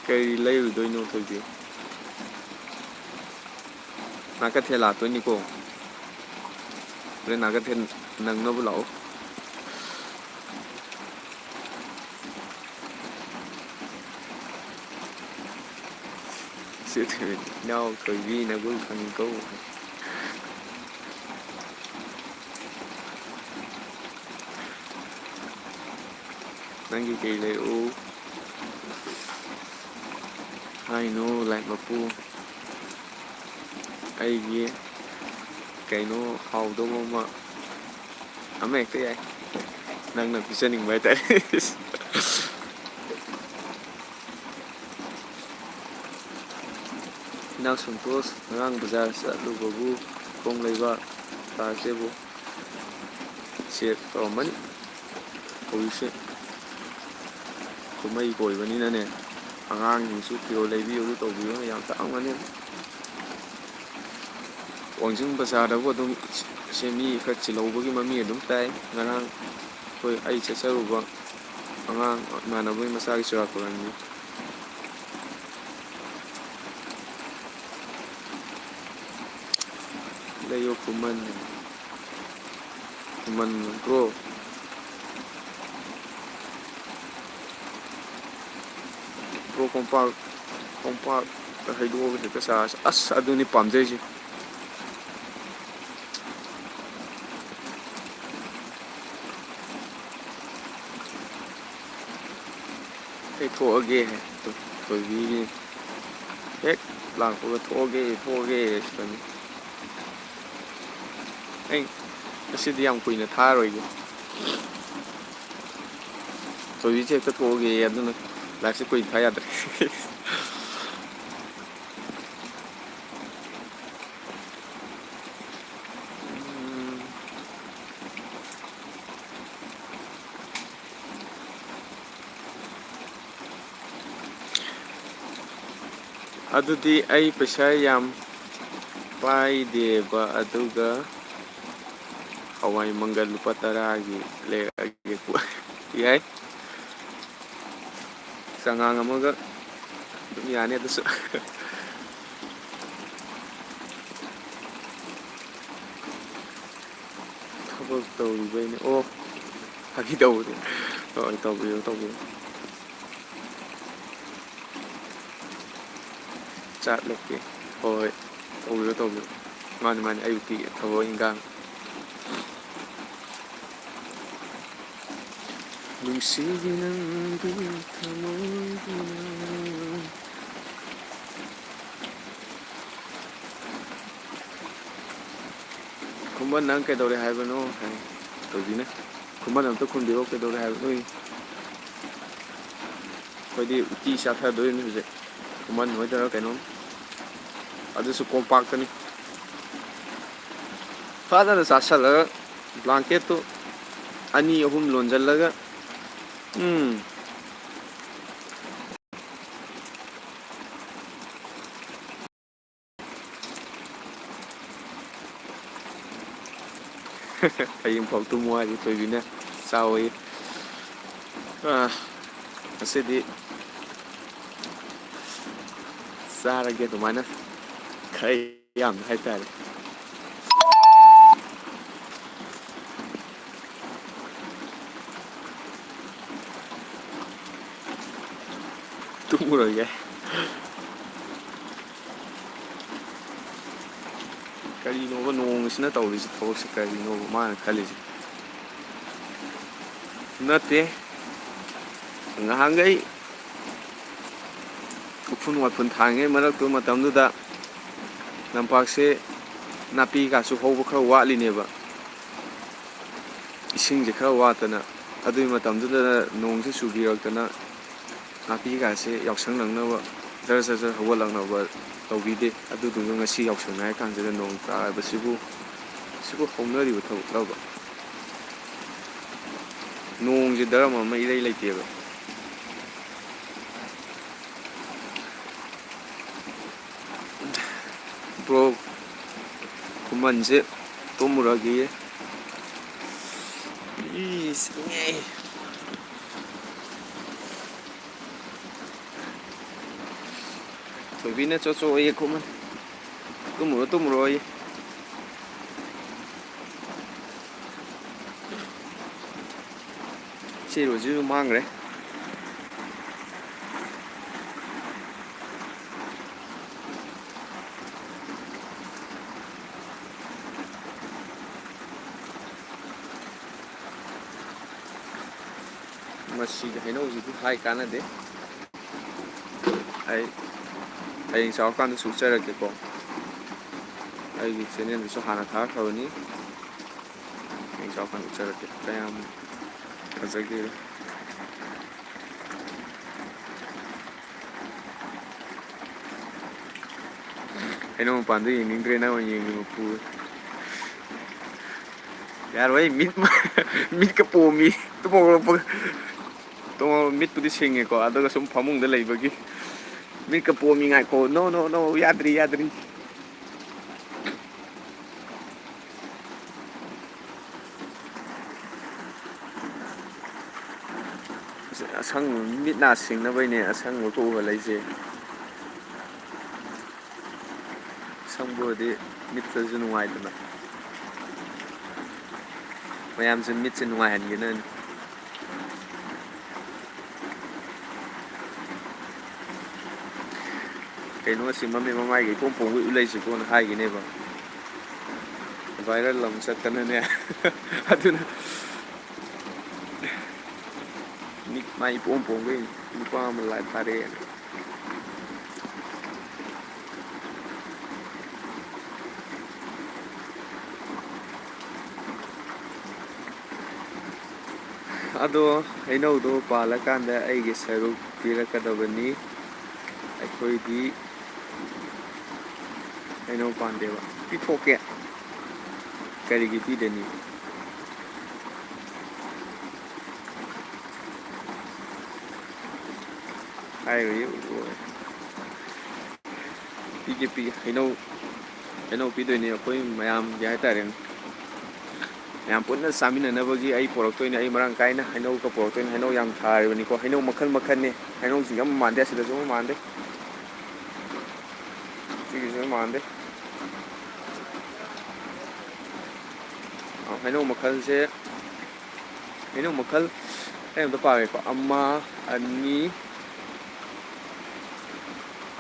ꯀꯔꯤ ꯂꯩꯔꯨꯗꯣꯏꯅꯣ ꯊꯣꯏꯕꯤ? ꯅꯥꯀꯊꯦꯜ ꯂꯥꯛꯇꯣꯏꯅꯤꯀꯣ꯫ ꯍꯣꯔꯦꯟ ꯅꯥꯀꯊꯦꯜ ꯅꯪꯅꯕ ꯂꯥꯛꯑꯣ꯫ ꯁꯤ ꯏꯅꯥꯎ ꯊꯣꯏꯕꯤ ꯅꯒꯨꯟ ꯈꯪꯉꯤꯀꯣ꯫ ꯅꯪꯒꯤ ꯀꯩ ꯂꯩꯔꯛꯎ ꯍꯥꯏꯅꯣ, ꯂꯥꯏꯛ ꯃꯄꯨ? ꯑꯩꯒꯤ ꯀꯩꯅꯣ ꯍꯥꯎꯗꯧꯕ ꯑꯃ, ꯑꯃ ꯍꯦꯛꯇ ꯌꯥꯏ, ꯅꯪꯅ ꯄꯤꯖꯅꯤꯡꯕ ꯍꯥꯏꯇꯥꯔꯦ꯫ ꯏꯅꯥꯎ ꯁꯟꯇꯣꯁ ꯉꯔꯥꯡ ꯕꯖꯥꯔ ꯆꯠꯂꯨꯕꯕꯨ ꯈꯣꯡ ꯂꯩꯕ ꯀꯥꯔꯁꯤꯕꯨ ꯆꯦꯛ ꯇꯧꯔꯝꯃꯅꯤ꯫ ꯍꯧꯖꯤꯛꯁꯦ ꯀꯨꯝꯍꯩꯒ ꯑꯣꯏꯕꯅꯤꯅꯅꯦ, ꯑꯉꯥꯡꯁꯤꯡꯁꯨ ꯐꯤꯔꯣꯜ ꯂꯩꯕꯤꯌꯨ, ꯑꯗꯨ ꯇꯧꯕꯤꯌꯨꯅ ꯌꯥꯝ ꯇꯥꯡꯕꯅꯦ꯫ ꯋꯥꯡꯖꯤꯡ ꯕꯖꯥꯔꯗꯕꯨ ꯑꯗꯨꯝ ꯁꯦ ꯃꯤ ꯈꯔ ꯆꯤꯜꯍꯧꯕꯒꯤ ꯃꯃꯤ ꯑꯗꯨꯝ ꯇꯥꯏ꯫ ꯉꯔꯥꯡ ꯑꯩꯈꯣꯏ, ꯑꯩ ꯆꯠꯆꯔꯨꯕ ꯑꯉꯥꯡ ꯏꯃꯥꯟꯅꯕꯒꯤ ꯃꯆꯥꯒꯤ ꯆꯨꯔꯥꯀꯣꯔꯣꯟꯒꯤ ꯂꯩꯌꯣ ꯈꯨꯃꯟ꯫ ꯈꯨꯃꯟ ꯕ꯭ꯔꯣ꯫ ꯕ꯭ꯔꯣ ꯀꯣꯝꯄꯥꯛ, ꯀꯣꯝꯄꯥꯛꯇ ꯍꯩꯗꯣꯛꯑꯒ ꯍꯦꯛꯇ ꯆꯥꯔꯁꯤ꯫ ꯑꯁ, ꯑꯗꯨꯅꯤ ꯄꯥꯝꯖꯩꯁꯦ꯫ ꯑꯩ ꯊꯣꯛꯑꯒꯦ꯫ ꯊꯣꯏꯕꯤꯒꯤ ꯍꯦꯛ ꯂꯥꯛꯄꯒ "ꯊꯣꯛꯑꯒꯦ, ꯊꯣꯛꯑꯒꯦ" ꯁꯤꯗꯅꯤ꯫ ꯑꯩ ꯉꯁꯤꯗꯤ ꯌꯥꯝ ꯀꯨꯏꯅ ꯊꯥꯔꯣꯏꯒꯦ꯫ ꯊꯣꯏꯕꯤꯁꯦ ꯍꯦꯛꯇ "ꯊꯣꯛꯑꯒꯦ", ꯑꯗꯨꯅ ꯂꯥꯏꯐꯁꯦ ꯀꯨꯏꯅ ꯊꯥ ꯌꯥꯗ꯭ꯔꯦ꯫ ꯎꯝ꯫ ꯑꯗꯨꯗꯤ ꯑꯩ ꯄꯩꯁꯥ ꯌꯥꯝ ꯄꯥꯏꯗꯦꯕ, ꯑꯗꯨꯒ ꯍꯋꯥꯏ ꯃꯪꯒꯜ ꯂꯨꯄꯥ ꯇꯔꯥꯒꯤ ꯂꯩꯔꯛꯑꯒꯦ꯫ ꯌꯥꯏ, ꯆꯉꯥꯡ ꯑꯃꯒ ꯑꯗꯨꯝ ꯌꯥꯅꯤ ꯑꯗꯨꯁꯨ꯫ ꯊꯕꯛ ꯇꯧꯔꯤꯕꯩꯅꯦ꯫ ꯑꯣ, ꯐꯥꯒꯤ ꯇꯧꯕꯅꯦ꯫ ꯍꯣꯏ, ꯇꯧꯕꯤꯌꯨ, ꯇꯧꯕꯤꯌꯨ꯫ ꯆꯥꯛ ꯂꯧꯒꯦ꯫ ꯍꯣꯏ, ꯍꯣꯏ꯫ ꯇꯧꯕꯤꯌꯨ, ꯇꯧꯕꯤꯌꯨ꯫ ꯃꯥꯅꯤ, ꯃꯥꯅꯤ, ꯑꯌꯨꯛꯀꯤ ꯊꯕꯛ ꯏꯟꯈꯥꯡ꯫ ꯅꯨꯡꯁꯤꯕꯤ ꯅꯪꯒꯤ ꯊꯃꯣꯏꯗꯨꯅ꯫ "ꯈꯨꯃꯟ, ꯅꯪ ꯀꯩꯗꯧꯔꯦ ꯍꯥꯏꯕꯅꯣ?" ꯍꯥꯏ ꯊꯣꯏꯕꯤꯅ꯫ "ꯈꯨꯃꯟ ꯑꯝꯇ ꯈꯨꯝꯕꯤꯔꯛꯑꯣ, ꯀꯩꯗꯧꯔꯦ ꯍꯥꯏꯕꯅꯣ?" ꯑꯩꯈꯣꯏꯗꯤ ꯎꯇꯤ ꯆꯥꯊꯗꯣꯏꯅꯤ ꯍꯧꯖꯤꯛ, ꯈꯨꯃꯟ ꯍꯣꯏꯗꯔ ꯀꯩꯅꯣꯝ, ꯑꯗꯨꯁꯨ ꯀꯣꯝꯄꯥꯛꯇꯅꯤ꯫ ꯐꯖꯅ ꯆꯥꯁꯜꯂꯒ, ꯕ꯭ꯂꯥꯡꯀꯦꯠꯇꯨ ꯑꯅꯤ ꯑꯍꯨꯝ ꯂꯣꯟꯁꯤꯜꯂꯒ, ꯎꯝ꯫ "ꯍꯌꯦꯡ ꯐꯥꯎ ꯇꯨꯝꯃꯣ" ꯍꯥꯏꯁꯦ ꯊꯣꯏꯕꯤꯅ ꯆꯥꯎꯋꯦ꯫ ꯑꯥ, ꯉꯁꯤꯗꯤ ꯆꯥꯔꯒꯦ ꯑꯗꯨꯃꯥꯏꯅ, ꯈꯔ ꯌꯥꯝꯅ ꯍꯥꯏꯇꯥꯔꯦ꯫ ꯎꯔꯣꯏꯒꯦ꯫ ꯀꯔꯤꯅꯣꯕ ꯅꯣꯡꯁꯤꯅ ꯇꯧꯔꯤꯁꯦ, ꯊꯕꯛꯁꯦ ꯀꯔꯤꯅꯣꯕ ꯃꯥꯅ ꯈꯜꯂꯤꯁꯦ? ꯅꯠꯇꯦ, ꯉꯍꯥꯟꯈꯩ ꯎꯐꯨꯟ ꯋꯥꯏꯐꯨꯟ ꯊꯥꯡꯉꯤꯉꯩ ꯃꯔꯛꯇꯨ ꯃꯇꯝꯗꯨꯗ ꯂꯝꯄꯥꯛꯁꯦ ꯅꯥꯄꯤꯒꯁꯨ ꯍꯧꯕ ꯈꯔ ꯋꯥꯠꯂꯤꯅꯦꯕ, ꯏꯁꯤꯡꯁꯦ ꯈꯔ ꯋꯥꯠꯇꯅ꯫ ꯑꯗꯨꯒꯤ ꯃꯇꯝꯗꯨꯗ ꯅꯣꯡꯁꯦ ꯆꯨꯕꯤꯔꯛꯇꯅ ꯅꯥꯄꯤꯒꯥꯁꯦ ꯌꯥꯎꯁꯪ ꯅꯪꯅꯕ ꯖꯔ ꯖꯔ ꯖꯔ ꯍꯧꯒꯠꯂꯛꯅꯕ ꯇꯧꯕꯤꯗꯦ꯫ ꯑꯗꯨꯗꯨꯒ ꯉꯁꯤ ꯌꯥꯎꯁꯪ ꯍꯥꯏꯔ ꯀꯥꯟꯁꯤꯗ ꯅꯣꯡ ꯇꯥꯔꯕꯁꯤꯕꯨ, ꯁꯤꯕꯨ ꯍꯧꯅꯔꯤꯕ ꯊꯕꯛꯂꯕ? ꯅꯣꯡꯁꯦ ꯗꯔꯝ ꯑꯃ ꯏꯔꯩ ꯂꯩꯇꯦꯕ꯫ ꯕ꯭ꯔꯣ ꯈꯨꯃꯟꯁꯦ ꯇꯨꯝꯃꯨꯔꯒꯦ꯫ ꯏꯁ, ꯏꯉꯦ꯫ ꯊꯣꯏꯕꯤꯅ ꯆꯣ ꯆꯣ ꯑꯣꯏꯌꯦ ꯈꯨꯃꯟ꯫ ꯇꯨꯝꯃꯨꯔꯣ, ꯇꯨꯝꯃꯨꯔꯣ ꯑꯣꯏꯌꯦ꯫ ꯁꯤ ꯏꯔꯨꯁꯤꯁꯨ ꯃꯥꯡꯈ꯭ꯔꯦ꯫ ꯃꯁꯤꯒꯤ ꯍꯩꯅꯧꯁꯤꯗꯤ ꯍꯥꯏ ꯀꯥꯟꯅꯗꯦ꯫ ꯑꯩ ꯍꯌꯦꯡ ꯆꯥꯎꯔꯀꯥꯟꯗꯁꯨ ꯎꯠꯆꯔꯛꯀꯦꯀꯣ꯫ ꯑꯩꯒꯤ ꯆꯦꯅꯦꯜꯗꯁꯨ ꯍꯥꯟꯅ ꯊꯥꯔꯛꯈ꯭ꯔꯕꯅꯤ꯫ ꯍꯌꯦꯡ ꯆꯥꯎꯔꯀꯥꯟꯗ ꯎꯠꯆꯔꯛꯀꯦ ꯀꯌꯥꯝ ꯐꯖꯒꯦ꯫ ꯍꯩꯅꯧ ꯃꯄꯥꯟꯗ ꯌꯦꯡꯅꯤꯡꯗ꯭ꯔꯦ, ꯅꯪ ꯑꯣꯏꯅ ꯌꯦꯡꯉꯨ ꯃꯄꯨ꯫ ꯌꯥꯔꯣꯏ, ꯃꯤꯠ, ꯃꯤꯠꯀ ꯄꯣꯝꯃꯤ꯫ ꯇꯨꯝ ꯍꯧꯒꯠꯂꯛꯄꯒ꯫ ꯇꯨꯝ ꯍꯧꯒꯠ-, ꯃꯤꯠꯄꯨꯗꯤ ꯁꯤꯡꯉꯦꯀꯣ, ꯑꯗꯨꯒ ꯁꯨꯝ ꯐꯃꯨꯡꯗ ꯂꯩꯕꯒꯤ꯫ ꯃꯤꯠꯀ ꯄꯣꯝꯃꯤ, ꯉꯥꯏꯈꯣ꯫ No, no, no, ꯌꯥꯗ꯭ꯔꯤ, ꯌꯥꯗ꯭ꯔꯤ꯫ ꯑꯁꯪꯕ ꯃꯤꯠ ꯅꯥ ꯁꯤꯡꯅꯕꯩꯅꯦ ꯑꯁꯪꯕ ꯀꯣꯛ ꯎꯍꯜꯂꯛꯏꯁꯦ꯫ ꯑꯁꯪꯕ ꯑꯣꯏꯔꯗꯤ ꯃꯤꯠꯇꯁꯨ ꯅꯨꯡꯉꯥꯏꯗꯅ꯫ ꯃꯌꯥꯝꯁꯦ ꯃꯤꯠꯁꯦ ꯅꯨꯡꯉꯥꯏꯍꯟꯒꯦꯅꯅꯤ꯫ ꯀꯩꯅꯣ ꯑꯁꯤ ꯃꯃꯤꯠ ꯃꯃꯥꯏꯒ ꯏꯄꯣꯝ ꯄꯣꯝꯒꯩ ꯎ ꯂꯩꯁꯤꯕꯣꯅ ꯍꯥꯏꯒꯤꯅꯦꯕ꯫ Viral ꯑꯃꯨꯛ ꯆꯠꯇꯅꯅꯦ꯫ ꯑꯗꯨꯅ ꯃꯤꯠ ꯃꯥꯏ ꯏꯄꯣꯝ ꯄꯣꯝꯒꯩ ꯅꯨꯄꯥ ꯑꯃ live ꯊꯥꯔꯛꯑꯦꯅ꯫ ꯑꯗꯣ ꯍꯩꯅꯧꯗꯣ ꯄꯥꯜꯂꯀꯥꯟꯗ ꯑꯩꯒꯤ ꯁꯔꯨꯛ ꯄꯤꯔꯛꯀꯗꯕꯅꯤ꯫ ꯑꯩꯈꯣꯏꯗꯤ ꯍꯩꯅꯧ ꯄꯥꯟꯗꯦꯕ꯫ ꯄꯤꯊꯣꯛꯀꯦ꯫ ꯀꯔꯤꯒꯤ ꯄꯤꯗꯅꯤ? ꯍꯥꯏꯔꯣꯏꯌꯦ, ꯎꯔꯣꯏ꯫ ꯄꯤꯒꯦ, ꯄꯤꯒꯦ꯫ ꯍꯩꯅꯧ, ꯍꯩꯅꯧ ꯄꯤꯗꯣꯏꯅꯦ ꯑꯩꯈꯣꯏ ꯃꯌꯥꯝꯒꯤ ꯍꯥꯏꯇꯥꯔꯦꯅꯦ꯫ ꯃꯌꯥꯝ ꯄꯨꯟꯅ ꯆꯥꯃꯤꯟꯅꯅꯕꯒꯤ ꯑꯩ ꯄꯣꯔꯛꯇꯣꯏꯅꯦ꯫ ꯑꯩ ꯃꯔꯥꯡ ꯀꯥꯏꯅ ꯍꯩꯅꯧꯒ ꯄꯣꯔꯛꯇꯣꯏꯅꯦ꯫ ꯍꯩꯅꯧ ꯌꯥꯝ ꯊꯥꯔꯤꯕꯅꯤꯀꯣ꯫ ꯍꯩꯅꯧ ꯃꯈꯜ ꯃꯈꯜꯅꯤ꯫ ꯍꯩꯅꯧꯁꯤꯡꯁꯦ ꯑꯃ ꯃꯥꯟꯗꯦ, ꯑꯁꯤꯗꯁꯨ ꯑꯃ ꯃꯥꯟꯗꯦ꯫ ꯁꯤꯒꯤꯁꯨ ꯑꯃ ꯃꯥꯟꯗꯦ꯫ ꯑ, ꯍꯩꯅꯧ ꯃꯈꯜꯁꯦ, ꯍꯩꯅꯧ ꯃꯈꯜ ꯑꯩ ꯑꯝꯇ ꯄꯥꯒꯦꯀꯣ꯫ ꯑꯃ, ꯑꯅꯤ,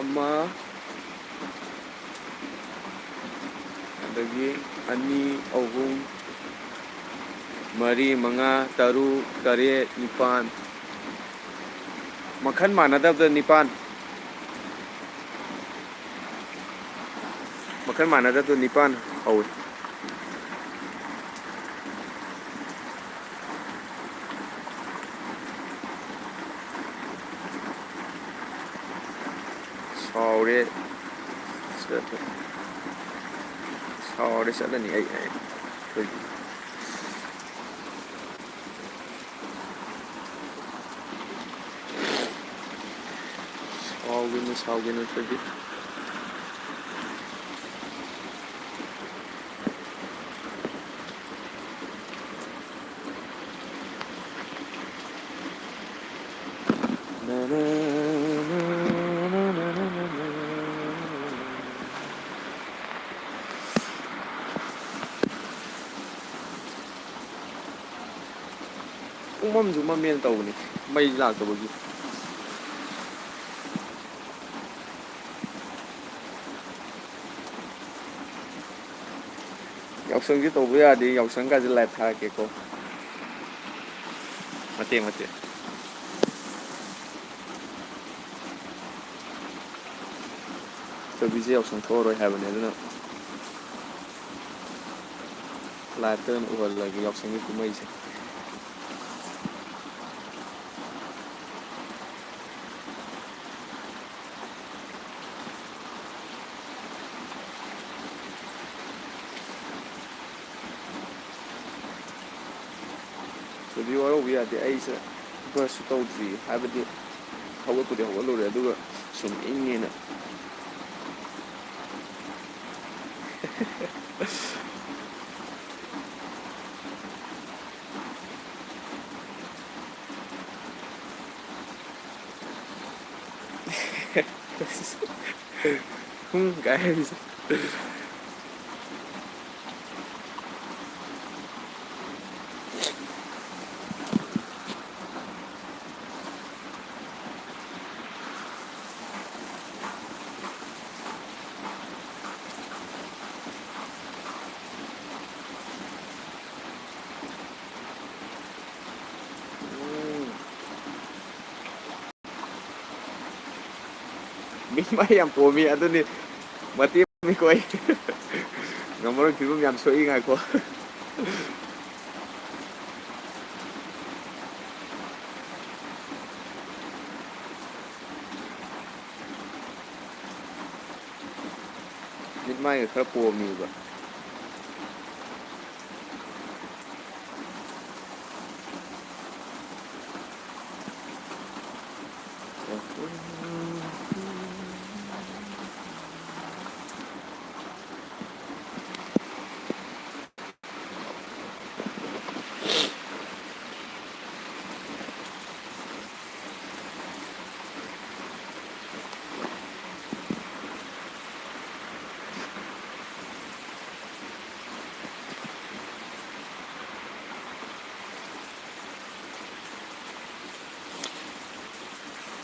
ꯑꯃ, ꯑꯗꯒꯤ ꯑꯅꯤ, ꯑꯍꯨꯝ, ꯃꯔꯤ, ꯃꯉꯥ, ꯇꯔꯨꯛ, ꯇꯔꯦꯠ, ꯅꯤꯄꯥꯟ꯫ ꯃꯈꯜ ꯃꯥꯟꯅꯗꯕꯗ ꯅꯤꯄꯥꯟ꯫ ꯃꯈꯜ ꯃꯥꯟꯅꯗꯕꯗ ꯅꯤꯄꯥꯟ ꯍꯧꯏ꯫ ꯁꯥꯎꯔꯦ꯫ ꯆꯠꯂꯦ꯫ ꯁꯥꯎꯔꯦ, ꯆꯠꯂꯅꯤ ꯑꯩ, ꯑꯩ꯫ ꯁꯥꯎꯒꯤꯅꯨ, ꯁꯥꯎꯒꯤꯅꯨ, ꯊꯣꯏꯕꯤ꯫ ꯄꯨꯡꯃꯝꯁꯨ ꯃꯝꯃꯦꯅ ꯇꯧꯕꯅꯤ, ꯃꯩ ꯂꯥꯛꯇꯕꯒꯤ꯫ ꯌꯥꯎꯁꯪꯁꯦ ꯇꯧꯕ ꯌꯥꯔꯗꯤ ꯌꯥꯎꯁꯪꯒꯁꯦ live ꯊꯥꯔꯛꯀꯦꯀꯣ꯫ ꯃꯇꯦꯛ ꯃꯇꯦꯛ꯫ ꯊꯣꯏꯕꯤꯁꯦ ꯌꯥꯎꯁꯪ ꯊꯣꯛꯑꯔꯣꯏ ꯍꯥꯏꯕꯅꯦ, ꯑꯗꯨꯅ live ꯇ ꯑꯣꯏꯅ ꯎꯍꯜꯂꯒꯦ ꯌꯥꯎꯁꯪꯒꯤ ꯀꯨꯝꯍꯩꯁꯦ꯫ ꯊꯣꯏꯕꯤ ꯋꯥꯔꯧꯕ ꯌꯥꯗꯦ, ꯑꯩꯁꯦ brush ꯁꯨ ꯇꯧꯗ꯭ꯔꯤ, ꯍꯥꯏꯕꯗꯤ ꯍꯧꯒꯠꯄꯨꯗꯤ ꯍꯧꯒꯠꯂꯨꯔꯦ, ꯑꯗꯨꯒ ꯁꯨꯝ ꯏꯪꯉꯦꯅ꯫ ꯍꯨꯝ ꯀꯥꯏ ꯍꯥꯏꯔꯤꯁꯦ꯫ ꯎꯝ꯫ ꯃꯤꯠ ꯃꯥꯏ ꯌꯥꯝ ꯄꯣꯝꯃꯤ, ꯑꯗꯨꯅꯤ ꯃꯇꯦꯛ ꯄꯣꯝꯃꯤꯀꯣ ꯑꯩ꯫ ꯉꯝꯃꯔꯣꯏ, ꯐꯤꯕꯝ ꯌꯥꯝ ꯁꯣꯛꯏ, ꯉꯥꯏꯈꯣ꯫ ꯃꯤꯠ ꯃꯥꯏꯒ ꯈꯔ ꯄꯣꯝꯃꯤꯕ꯫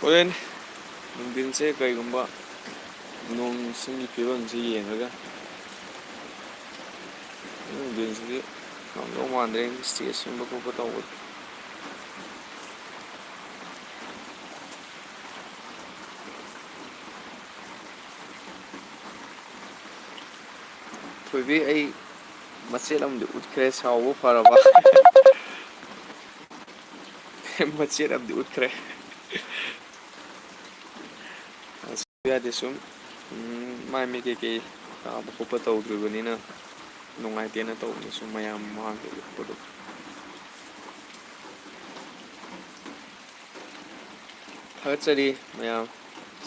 ꯍꯣꯔꯦꯟ ꯅꯨꯡꯊꯤꯟꯁꯦ ꯀꯩꯒꯨꯝꯕ ꯅꯣꯡ ꯏꯁꯤꯡꯒꯤ ꯐꯤꯕꯝꯁꯤ ꯌꯦꯡꯉꯒ ꯅꯨꯡꯊꯤꯟꯁꯤꯗꯤ ꯉꯝꯗꯧ ꯃꯥꯟꯗ꯭ꯔꯦ, ꯁ꯭ꯇꯦꯖ ꯁꯦꯝꯕ ꯈꯣꯠꯄ ꯇꯧꯕꯗꯣ꯫ ꯊꯣꯏꯕꯤ, ꯑꯩ ꯃꯆꯦꯠ ꯑꯃꯗꯤ ꯎꯠꯈ꯭ꯔꯦ, ꯁꯥꯎꯕ ꯐꯔꯕ? ꯃꯆꯦꯠ ꯑꯃꯗꯤ ꯎꯠꯈ꯭ꯔꯦ꯫ ꯑꯁ, ꯌꯥꯗꯦ ꯁꯨꯝ, ꯎꯝ, ꯃꯥꯏ ꯃꯤꯠ ꯀꯩꯀꯩ ꯇꯥꯕ ꯈꯣꯠꯄ ꯇꯧꯗ꯭ꯔꯤꯕꯅꯤꯅ ꯅꯨꯡꯉꯥꯏꯇꯦꯅ ꯇꯧꯕꯅꯤ, ꯁꯨꯝ ꯃꯌꯥꯝ ꯃꯃꯥꯡꯗ ꯎꯠꯄꯗꯣ꯫ ꯊꯥꯒꯠꯆꯔꯤ ꯃꯌꯥꯝ,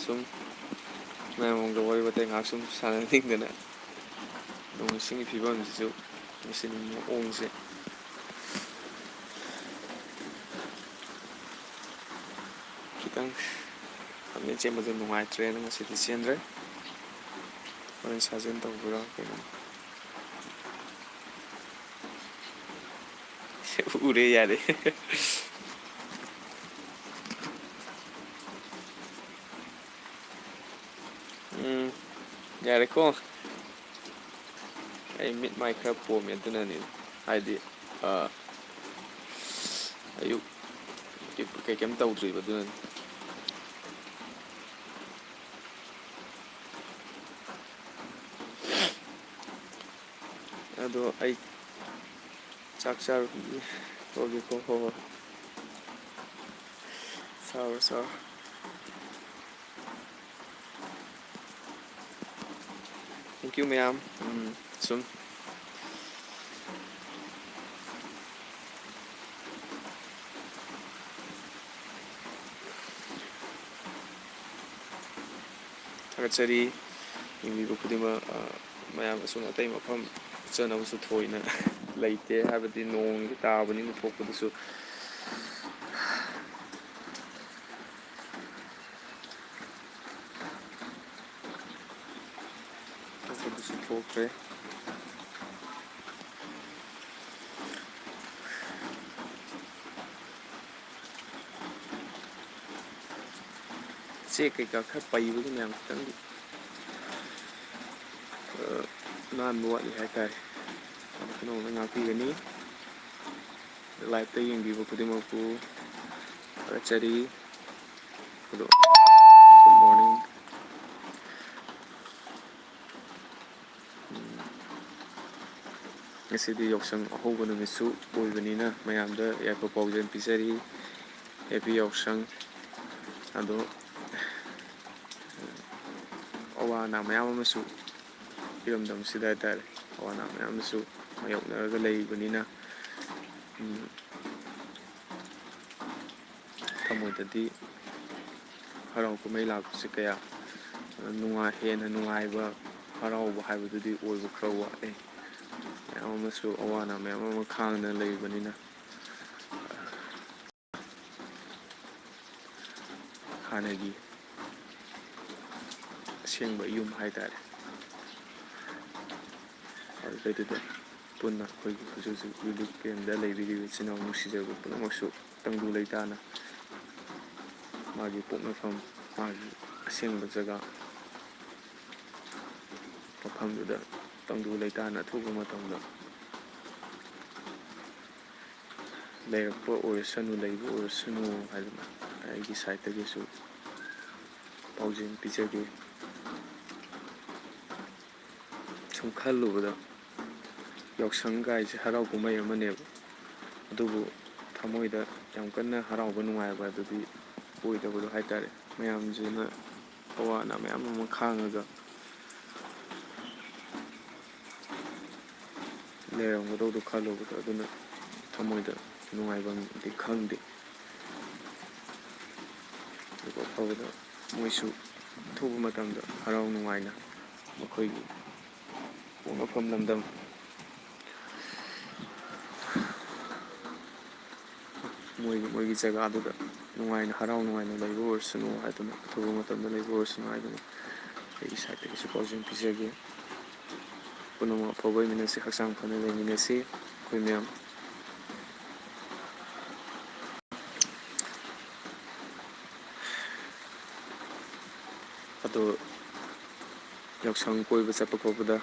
ꯁꯨꯝ ꯃꯌꯥꯝꯒ ꯋꯥꯔꯤ ꯋꯥꯇꯥꯏ ꯉꯥꯏꯍꯥꯛ ꯁꯨꯝ ꯁꯥꯟꯅꯅꯤꯡꯗꯅ꯫ ꯅꯣꯡ ꯏꯁꯤꯡꯒꯤ ꯐꯤꯕꯝꯁꯤꯁꯨ ꯉꯁꯤꯗꯤ ꯃꯑꯣꯡꯁꯦ ꯈꯤꯇꯪ ꯂꯝꯖꯦꯟ ꯆꯦꯟꯕꯗ ꯅꯨꯡꯉꯥꯏꯇ꯭ꯔꯦꯅ ꯉꯁꯤꯗꯤ ꯆꯦꯟꯗ꯭ꯔꯦ꯫ ꯍꯣꯔꯦꯟ ꯁꯥꯖꯦꯜ ꯇꯧꯕ꯭ꯔꯥ ꯀꯩꯅꯣ꯫ ꯎꯔꯦ, ꯌꯥꯔꯦ꯫ ꯎꯝ, ꯌꯥꯔꯦꯀꯣ꯫ ꯑꯩ ꯃꯤꯠ ꯃꯥꯏ ꯈꯔ ꯄꯣꯝꯃꯦ, ꯑꯗꯨꯅꯅꯤ꯫ ꯍꯥꯏꯗꯤ, ꯑ, ꯑꯌꯨꯛ ꯀꯩ-, ꯀꯩ-, ꯀꯩꯝ ꯇꯧꯗ꯭ꯔꯤꯕ, ꯑꯗꯨꯅꯅꯤ꯫ ꯑꯗꯣ ꯑꯩ ꯆꯥꯛ ꯆꯥꯔꯨꯈꯤꯒꯦ꯫ ꯇꯣꯛꯑꯒꯦꯀꯣ꯫ ꯍꯣꯏ, ꯍꯣꯏ꯫ ꯆꯥꯔꯣ, ꯆꯥꯔꯣ꯫ Thank you ꯃꯌꯥꯝ꯫ ꯎꯝ, ꯁꯨꯝ꯫ ꯊꯥꯒꯠꯆꯔꯤ꯫ ꯌꯦꯡꯕꯤꯕ ꯈꯨꯗꯤꯡꯃꯛ, ꯑ, ꯃꯌꯥꯝ ꯑꯁꯨꯝ ꯑꯇꯩ ꯃꯐꯝ ꯆꯠꯅꯕꯁꯨ ꯊꯣꯏꯅ ꯂꯩꯇꯦ, ꯍꯥꯏꯕꯗꯤ ꯅꯣꯡꯗꯤ ꯇꯥꯕꯅꯤꯅ ꯊꯣꯛꯄꯗꯁꯨ ꯊꯣꯛꯄꯗꯁꯨ ꯊꯣꯛꯇ꯭ꯔꯦ꯫ ꯆꯦꯛ ꯀꯩꯀꯥ ꯈꯔ ꯄꯩꯕꯒꯤ ꯃꯌꯥꯝ ꯈꯤꯇꯪꯗꯤ, ꯑ, ꯅꯥꯟꯕ ꯋꯥꯠꯂꯤ ꯍꯥꯏꯇꯥꯔꯦ꯫ ꯄꯨꯝꯅꯃꯛꯅ ꯉꯥꯛꯄꯤꯒꯅꯤ꯫ Live-ꯇ ꯌꯦꯡꯕꯤꯕ ꯈꯨꯗꯤꯡꯃꯛꯄꯨ ꯊꯥꯒꯠꯆꯔꯤ꯫ Good morning꯫ ꯎꯝ, ꯉꯁꯤꯗꯤ ꯌꯥꯎꯁꯪ ꯑꯍꯧꯕ ꯅꯨꯃꯤꯠꯁꯨ ꯑꯣꯏꯕꯅꯤꯅ ꯃꯌꯥꯝꯗ ꯌꯥꯏꯐ ꯄꯥꯎꯖꯦꯜ ꯄꯤꯖꯔꯤ꯫ Happy ꯌꯥꯎꯁꯪ꯫ ꯑꯗꯣ ꯑꯋꯥ ꯑꯅꯥ ꯃꯌꯥꯝ ꯑꯃꯁꯨ ꯏꯔꯝꯗꯝꯁꯤꯗ ꯍꯥꯏꯇꯥꯔꯦ, ꯑꯋꯥ ꯑꯅꯥ ꯃꯌꯥꯝ ꯑꯃꯁꯨ ꯃꯥꯌꯣꯛꯅꯔꯒ ꯂꯩꯔꯤꯕꯅꯤꯅ, ꯎꯝ, ꯊꯃꯣꯏꯗꯗꯤ ꯍꯔꯥꯎ ꯀꯨꯝꯍꯩ ꯂꯥꯛꯄꯁꯦ ꯀꯌꯥ ꯅꯨꯡꯉꯥꯏ-, ꯍꯦꯟꯅ ꯅꯨꯡꯉꯥꯏꯕ, ꯍꯔꯥꯎꯕ ꯍꯥꯏꯕꯗꯨꯗꯤ ꯑꯣꯏꯕ ꯈꯔ ꯋꯥꯠꯂꯦ꯫ ꯃꯌꯥꯝ ꯑꯃꯁꯨ ꯑꯋꯥ ꯑꯅꯥ ꯃꯌꯥꯝ ꯑꯃ ꯈꯥꯡꯗꯅ ꯂꯩꯕꯅꯤꯅ, ꯍꯥꯟꯅꯒꯤ ꯑꯁꯦꯡꯕ ꯌꯨꯝ ꯍꯥꯏꯇꯥꯔꯦ, ꯑꯗꯨꯗꯩꯗꯨꯗ ꯄꯨꯟꯅ ꯑꯩꯈꯣꯏꯒꯤ ꯍꯧꯖꯤꯛ ꯍꯧꯖꯤꯛ relief camp-ꯇ ꯂꯩꯕꯤꯔꯤꯕ ꯏꯆꯤꯟ ꯏꯅꯥꯎ ꯅꯨꯡꯁꯤꯖꯕ ꯄꯨꯝꯅꯃꯛꯁꯨ ꯇꯪꯗꯨ ꯂꯩꯇꯥꯅ ꯃꯥꯒꯤ ꯄꯣꯛꯅꯐꯝ, ꯃꯥꯒꯤ ꯑꯁꯦꯡꯕ ꯖꯒꯥ, ꯃꯐꯝꯗꯨꯗ ꯇꯪꯗꯨ ꯂꯩꯇꯥꯅ ꯑꯊꯨꯕ ꯃꯇꯝꯗ ꯂꯩꯔꯛꯄ ꯑꯣꯏꯔꯁꯅꯨ, ꯂꯩꯕ ꯑꯣꯏꯔꯁꯅꯨ ꯍꯥꯏꯗꯅ ꯑꯩꯒꯤ side-ꯇꯒꯤꯁꯨ ꯄꯥꯎꯖꯦꯜ ꯄꯤꯖꯒꯦ꯫ ꯁꯨꯝ ꯈꯜꯂꯨꯕꯗ ꯌꯥꯎꯁꯪ ꯀꯥꯏꯁꯦ ꯍꯔꯥꯎ ꯀꯨꯝꯍꯩ ꯑꯃꯅꯦꯕ, ꯑꯗꯨꯕꯨ ꯊꯃꯣꯏꯗ ꯌꯥꯝ ꯀꯟꯅ ꯍꯔꯥꯎꯕ ꯅꯨꯡꯉꯥꯏꯕ ꯑꯗꯨꯗꯤ ꯑꯣꯏꯗꯕꯗꯣ ꯍꯥꯏꯇꯥꯔꯦ꯫ ꯃꯌꯥꯝꯁꯤꯅ ꯑꯋꯥ ꯑꯅꯥ ꯃꯌꯥꯝ ꯑꯃ ꯈꯥꯡꯉꯒ ꯂꯩꯔꯝꯒꯗꯧꯗꯣ ꯈꯜꯂꯨꯕꯗ ꯑꯗꯨꯅ ꯊꯃꯣꯏꯗ ꯅꯨꯡꯉꯥꯏꯐꯝꯗꯤ ꯈꯪꯗꯦ꯫ ꯑꯗꯨꯒ ꯑꯐꯕꯗ ꯃꯣꯏꯁꯨ ꯑꯊꯨꯕ ꯃꯇꯝꯗ ꯍꯔꯥꯎ ꯅꯨꯡꯉꯥꯏꯅ ꯃꯈꯣꯏꯒꯤ ꯄꯣꯛꯅꯐꯝ ꯂꯝꯗꯝ, ꯃꯣꯏꯒꯤ, ꯃꯣꯏꯒꯤ ꯖꯒꯥꯗꯨꯗ ꯅꯨꯡꯉꯥꯏꯅ, ꯍꯔꯥꯎ ꯅꯨꯡꯉꯥꯏꯅ ꯂꯩꯕ ꯑꯣꯏꯔꯁꯅꯨ ꯍꯥꯏꯗꯨꯅ, ꯑꯊꯨꯕ ꯃꯇꯝꯗ ꯂꯩꯕ ꯑꯣꯏꯔꯁꯅꯨ ꯍꯥꯏꯗꯨꯅ ꯑꯩꯒꯤ side-ꯇꯒꯤꯁꯨ ꯄꯥꯎꯖꯦꯜ ꯄꯤꯖꯒꯦ꯫ ꯄꯨꯝꯅꯃꯛ ꯑꯐꯕ ꯑꯣꯏꯃꯤꯟꯅꯁꯤ, ꯍꯛꯆꯥꯡ ꯐꯅ ꯂꯩꯃꯤꯟꯅꯁꯤ ꯑꯩꯈꯣꯏ ꯃꯌꯥꯝ꯫ ꯑꯗꯣ ꯌꯥꯎꯁꯪ ꯀꯣꯏꯕ ꯆꯠꯄ ꯈꯣꯠꯄꯗ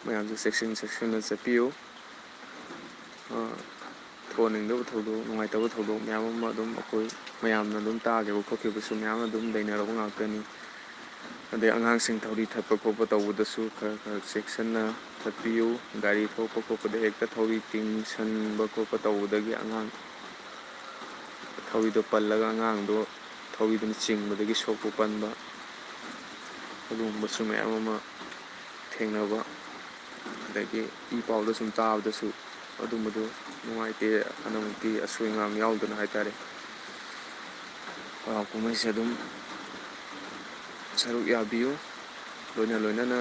ꯃꯌꯥꯝꯁꯨ ꯆꯦꯛꯁꯤꯟ ꯆꯦꯛꯁꯤꯟꯅ ꯆꯠꯄꯤꯌꯨ꯫ ꯊꯣꯛꯍꯟꯅꯤꯡꯗꯕ ꯊꯧꯗꯣꯛ, ꯅꯨꯡꯉꯥꯏꯇꯕ ꯊꯧꯗꯣꯛ ꯃꯌꯥꯝ ꯑꯃ ꯑꯗꯨꯝ ꯑꯩꯈꯣꯏ ꯃꯌꯥꯝꯅ ꯑꯗꯨꯝ ꯇꯥꯈꯤꯕ ꯈꯣꯠꯈꯤꯕꯁꯨ ꯃꯌꯥꯝ ꯑꯗꯨꯝ ꯂꯩꯅꯔꯕ ꯉꯥꯛꯇꯅꯤ꯫ ꯑꯗꯩ ꯑꯉꯥꯡꯁꯤꯡ ꯊꯧꯔꯤ ꯊꯠꯄ ꯈꯣꯠꯄ ꯇꯧꯕꯗꯁꯨ ꯈꯔ ꯈꯔ ꯆꯦꯛꯁꯤꯟꯅ ꯊꯠꯄꯤꯌꯨ꯫ ꯒꯥꯔꯤ ꯊꯧꯔꯛꯄ ꯈꯣꯠꯄꯗ ꯍꯦꯛꯇ ꯊꯧꯔꯤ ꯇꯤꯡꯁꯟꯕ ꯈꯣꯠꯄ ꯇꯧꯕꯗꯒꯤ ꯑꯉꯥꯡ ꯊꯧꯔꯤꯗꯣ ꯄꯜꯂꯒ ꯑꯉꯥꯡꯗꯣ ꯊꯧꯔꯤꯗꯨꯅ ꯆꯤꯡꯕꯗꯒꯤ ꯁꯣꯛꯄ ꯄꯟꯕ, ꯑꯗꯨꯒꯨꯝꯕꯁꯨ ꯃꯌꯥꯝ ꯑꯃ ꯊꯦꯡꯅꯕ, ꯑꯗꯒꯤ ꯏ ꯄꯥꯎꯗ ꯁꯨꯝ ꯇꯥꯕꯗꯁꯨ ꯑꯗꯨꯝꯕꯗꯣ ꯅꯨꯡꯉꯥꯏꯇꯦ꯫ ꯑꯅꯧꯕꯒꯤ ꯑꯁꯣꯏ ꯑꯉꯥꯝ ꯌꯥꯎꯗꯅ ꯍꯥꯏꯇꯥꯔꯦ, ꯍꯔꯥꯎ ꯀꯨꯝꯍꯩꯁꯦ ꯑꯗꯨꯝ ꯁꯔꯨꯛ ꯌꯥꯕꯤꯌꯨ꯫ ꯂꯣꯏꯅ ꯂꯣꯏꯅꯅ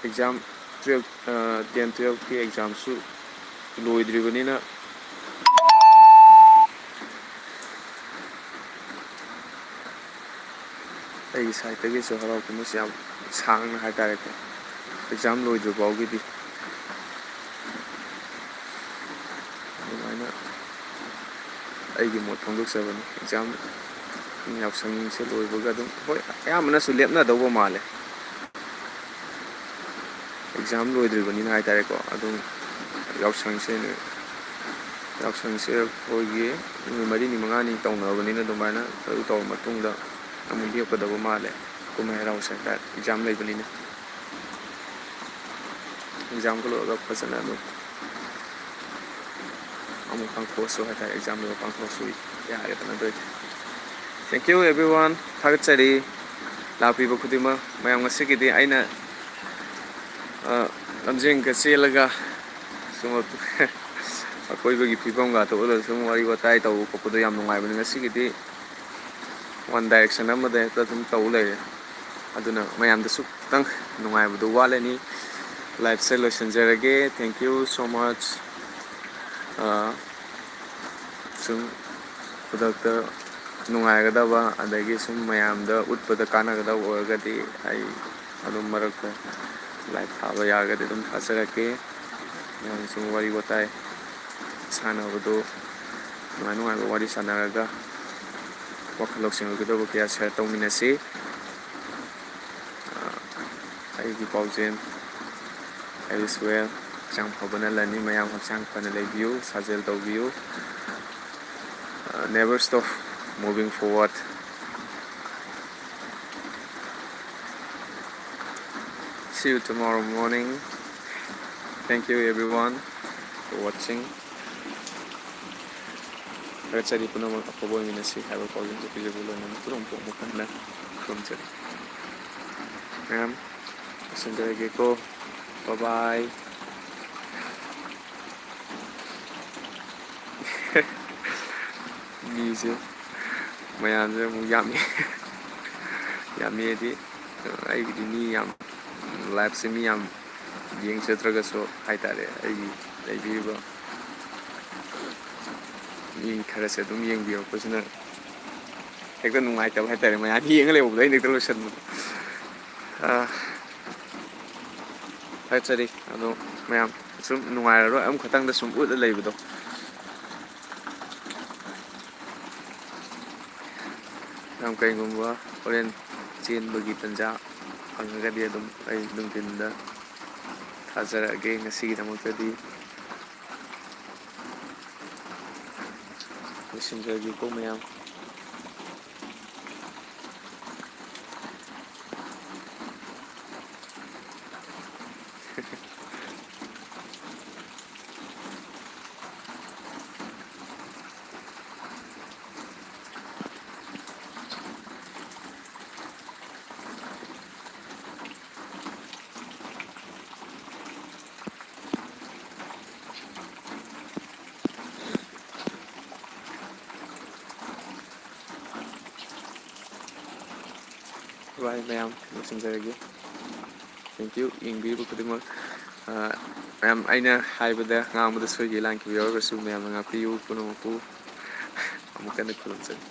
ꯑꯦꯛꯖꯥꯝ, ꯇꯨꯌꯦꯜꯞ, ꯇꯦꯟ ꯇꯨꯌꯦꯜꯞꯀꯤ ꯑꯦꯛꯖꯥꯝꯁꯨ ꯂꯣꯏꯗ꯭ꯔꯤꯕꯅꯤꯅ, ꯑꯩꯒꯤ ꯁꯥꯏꯠꯇꯒꯤꯁꯨ ꯍꯔꯥꯎ ꯀꯨꯝꯍꯩꯁꯦ ꯌꯥꯝ ꯁꯥꯡꯅ ꯍꯥꯏꯇꯥꯔꯦꯀꯣ, ꯑꯦꯛꯖꯥꯝ ꯂꯣꯏꯗ꯭ꯔꯤ ꯐꯥꯎꯒꯤꯗꯤ ꯑꯗꯨꯃꯥꯏꯅ ꯑꯩꯒꯤ ꯃꯣꯠ ꯐꯣꯡꯗꯣꯛꯆꯕꯅꯤ꯫ ꯑꯦꯛꯖꯥꯝ ꯌꯥꯎꯁꯪꯁꯦ ꯂꯣꯏꯕꯒ ꯑꯗꯨꯝ, ꯍꯣꯏ, ꯑꯌꯥꯝꯕꯅꯁꯨ ꯂꯦꯞꯅꯗꯧꯕ ꯃꯥꯜꯂꯦ꯫ ꯑꯦꯛꯖꯥꯝ ꯂꯣꯏꯗ꯭ꯔꯤꯕꯅꯤꯅ ꯍꯥꯏꯇꯥꯔꯦꯀꯣ, ꯑꯗꯨꯝ ꯌꯥꯎꯁꯪꯁꯦ, ꯌꯥꯎꯁꯪꯁꯦ ꯑꯩꯈꯣꯏꯒꯤ ꯅꯨꯃꯤꯠ ꯃꯔꯤꯅꯤ ꯃꯉꯥꯅꯤ ꯇꯧꯅꯕꯅꯤꯅ, ꯑꯗꯨꯃꯥꯏꯅ ꯑꯗꯨ ꯇꯧꯔ ꯃꯇꯨꯡꯗ ꯑꯃꯨꯛ ꯂꯦꯞꯀꯗꯕ ꯃꯥꯜꯂꯦ꯫ ꯀꯨꯝꯍꯩ ꯍꯔꯥꯎꯁꯦ ꯍꯥꯏꯇꯥꯔꯦ, ꯑꯦꯛꯖꯥꯝ ꯂꯩꯕꯅꯤꯅ꯫ ꯑꯦꯛꯖꯥꯝꯒ ꯂꯣꯏꯔꯒ ꯐꯖꯅ ꯑꯗꯨꯝ ꯑꯃꯨꯛ ꯄꯥꯡꯊꯣꯛꯑꯁꯨ ꯍꯥꯏꯇꯥꯔꯦ, ꯑꯦꯛꯖꯥꯝ ꯂꯣꯏꯔꯒ ꯄꯥꯡꯊꯣꯛꯑꯁꯨ ꯌꯥꯔꯦꯗꯅ꯫ ꯑꯗꯨ ꯑꯣꯏꯗꯤ, thank you everyone, ꯊꯥꯒꯠꯆꯔꯤ ꯂꯥꯛꯄꯤꯕ ꯈꯨꯗꯤꯡꯃꯛ꯫ ꯃꯌꯥꯝ, ꯉꯁꯤꯒꯤꯗꯤ ꯑꯩꯅ, ꯑ, ꯂꯝꯖꯦꯟꯒ ꯆꯦꯜꯂꯒ ꯁꯨꯝ ꯑꯀꯣꯏꯕꯒꯤ ꯐꯤꯕꯝꯒ ꯎꯠꯂꯒ ꯁꯨꯝ ꯋꯥꯔꯤ ꯋꯥꯇꯥꯏ ꯇꯧꯕ ꯈꯣꯠꯄꯗꯣ ꯌꯥꯝ ꯅꯨꯡꯉꯥꯏꯕꯅꯤ꯫ ꯉꯁꯤꯒꯤꯗꯤ ꯋꯥꯟ ꯗꯥꯏꯔꯦꯛꯁꯟ ꯑꯃꯗ ꯍꯦꯛꯇ ꯑꯗꯨꯝ ꯇꯧ ꯂꯩꯔꯦ꯫ ꯑꯗꯨꯅ ꯃꯌꯥꯝꯗꯁꯨ ꯈꯤꯇꯪ ꯅꯨꯡꯉꯥꯏꯕꯗꯣ ꯋꯥꯠꯂꯅꯤ꯫ ꯂꯥꯏꯐꯁꯦ ꯂꯣꯏꯁꯤꯟꯖꯔꯒꯦ꯫ Thank you so much꯫ ꯑ, ꯁꯨꯝ ꯈꯨꯗꯛꯇ ꯅꯨꯡꯉꯥꯏꯒꯗꯕ, ꯑꯗꯒꯤ ꯁꯨꯝ ꯃꯌꯥꯝꯗ ꯎꯠꯄꯗ ꯀꯥꯟꯅꯒꯗꯕ ꯑꯣꯏꯔꯒꯗꯤ ꯑꯩ ꯑꯗꯨꯝ ꯃꯔꯛꯇ ꯂꯥꯏꯚ ꯊꯥꯕ ꯌꯥꯔꯒꯗꯤ ꯑꯗꯨꯝ ꯊꯥꯖꯔꯛꯀꯦ꯫ ꯃꯌꯥꯝ ꯁꯨꯝ ꯋꯥꯔꯤ ꯋꯥꯇꯥꯏ ꯁꯥꯟꯅꯕꯗꯣ, ꯅꯨꯡꯉꯥꯏ ꯅꯨꯡꯉꯥꯏꯕ ꯋꯥꯔꯤ ꯁꯥꯟꯅꯔꯒ ꯋꯥꯈꯜ ꯂꯧꯁꯤꯡ ꯑꯣꯏꯒꯗꯕ ꯀꯌꯥ ꯁꯤꯌꯔ ꯇꯧꯃꯤꯟꯅꯁꯤ꯫ ꯑ, ꯑꯩꯒꯤ ꯄꯥꯎꯖꯦꯜ, I wish well꯫ ꯍꯛꯆꯥꯡ ꯐꯕꯅ ꯂꯟꯅꯤ꯫ ꯃꯌꯥꯝ ꯍꯛꯆꯥꯡ ꯐꯅ ꯂꯩꯕꯤꯌꯨ, ꯁꯥꯖꯦꯜ ꯇꯧꯕꯤꯌꯨ꯫ Uh, never stop moving forward. See you tomorrow morning. Thank you everyone for watching. ꯊꯥꯒꯠꯆꯔꯤ ꯄꯨꯝꯅꯃꯛ ꯑꯐꯕ ꯑꯣꯏꯃꯤꯟꯅꯁꯤ ꯍꯥꯏꯕ ꯄꯥꯎꯖꯦꯜꯁꯦ ꯄꯤꯖꯕ ꯂꯣꯏꯅꯃꯛ ꯄꯨꯝꯅꯃꯛꯄꯨ ꯍꯟꯅ ꯈꯨꯔꯨꯝꯖꯔꯤ꯫ ꯃꯌꯥꯝ ꯂꯣꯏꯁꯤꯟꯖꯔꯒꯦꯀꯣ꯫ Bye bye. ꯃꯤꯁꯦ ꯃꯌꯥꯝꯁꯦ ꯑꯃꯨꯛ ꯌꯥꯝꯃꯤ꯫ ꯌꯥꯝꯃꯤꯗꯤ ꯑꯩꯒꯤꯗꯤ ꯃꯤ ꯌꯥꯝ, ꯂꯥꯏꯞꯁꯦ ꯃꯤ ꯌꯥꯝ ꯌꯦꯡꯖꯗ꯭ꯔꯒꯁꯨ ꯍꯥꯏꯇꯥꯔꯦ, ꯑꯩꯒꯤ ꯂꯩꯕꯤꯔꯤꯕ ꯃꯤ ꯈꯔꯁꯦ ꯑꯗꯨꯝ ꯌꯦꯡꯕꯤꯔꯛꯄꯁꯤꯅ ꯍꯦꯛꯇ ꯅꯨꯡꯉꯥꯏꯇꯕ ꯍꯥꯏꯇꯥꯔꯦ, ꯃꯌꯥꯝ ꯌꯦꯡꯉ ꯂꯩꯍꯧꯕꯗꯣ ꯑꯩꯅ ꯍꯦꯛꯇ ꯂꯣꯏꯁꯟꯕꯗꯣ꯫ ꯑꯥ, ꯊꯥꯒꯠꯆꯔꯤ꯫ ꯑꯗꯣ ꯃꯌꯥꯝ ꯁꯨꯝ ꯅꯨꯡꯉꯥꯏꯔꯔꯣꯏ ꯑꯃꯈꯛꯇꯪꯗ ꯁꯨꯝ ꯎꯠꯂ ꯂꯩꯕꯗꯣ꯫ ꯌꯥꯝ ꯀꯩꯒꯨꯝꯕ ꯍꯣꯔꯦꯟ ꯆꯦꯟꯕꯒꯤ ꯇꯟꯖꯥ ꯐꯪꯉꯒꯗꯤ ꯑꯗꯨꯝ ꯑꯩ ꯅꯨꯡꯊꯤꯟꯗ ꯊꯥꯖꯔꯛꯑꯒꯦ꯫ ꯉꯁꯤꯒꯤꯗꯃꯛꯇꯗꯤ ꯂꯣꯏꯁꯤꯟꯖꯔꯒꯦꯀꯣ ꯃꯌꯥꯝ꯫ Bye ꯃꯌꯥꯝ, ꯂꯣꯏꯁꯤꯟꯖꯔꯒꯦ꯫ Thank you ꯌꯦꯡꯕꯤꯔꯤꯕ ꯈꯨꯗꯤꯡꯃꯛ꯫ ꯑ, ꯃꯌꯥꯝ, ꯑꯩꯅ ꯍꯥꯏꯕꯗ, ꯉꯥꯡꯕꯗ ꯁꯣꯏꯈꯤꯕ ꯂꯥꯟꯈꯤꯕ ꯌꯥꯎꯔꯒꯁꯨ ꯃꯌꯥꯝꯅ ꯉꯥꯛꯄꯤꯌꯨ ꯄꯨꯝꯅꯃꯛꯄꯨ꯫ ꯑꯃꯨꯛꯀ ꯍꯟꯅ ꯈꯨꯔꯨꯝꯖꯔꯤ꯫